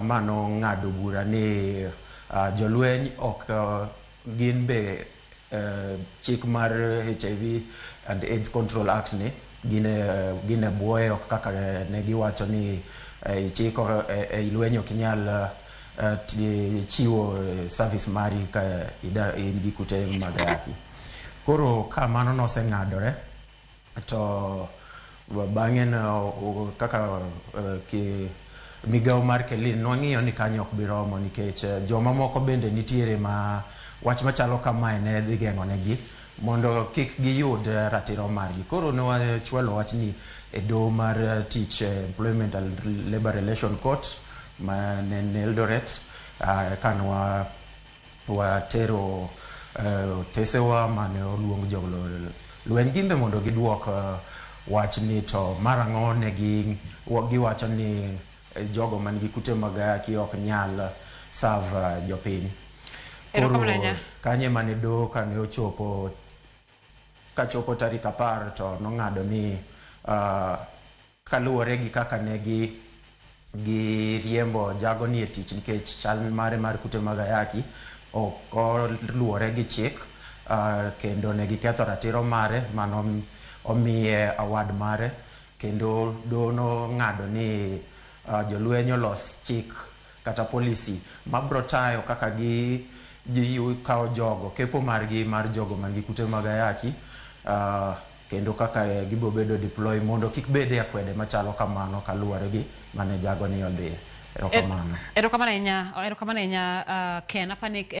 Ma nong'ado bura ni jolweny ok gin be chik mar HIV and AIDS Control Act ni gin e bwoye, ok kaka ne giwacho ni chik ei lweny ok inyal chiwo service mari ka in gi kute mag ayaki. Koro ka mano noseng'adore, to bang'e no kaka migawo mar KELIN nwang'iyo ni kanyo ok bi romo, nikech joma moko bende nitiere ma wach machalo kamae ne dhi geng'o negi mondo kik giyud ratiro margi. Koro ne wachwalo wachni e doho mar tich, Employment and Labour Relation Court ma ne en Eldoret, ka ne watero otesewa mane oluong jolweny gin be mondo giduok wachni, to mar ang'o ne giwacho ni jogo man gi kute mag ayaki ok nyal serve jopiny. Koro kanyo ema ne doho kane ochopo kachopo tarik 10 to nong'ado ni kaluwore gi kaka ne gi giriembo jagoni e tich nikech chal mare mar kute mag ayaki ok oluwore gi chik, kendo ne giketho ratiro mare mano omiye award mare, kendo doho nong'ado ni jolweny olos chik kata policy mabro tayo kaka gi kawo jogo kepo margi mar jogo man gi kute mag ayaki, kendo kaka gibiro bedo deploy mondo kik bede akwede machalo kamano kaluwore gi mane jagoni odhiye. Erokamano. Erokamano ahinya, erokamano ahinya, Ken. Apani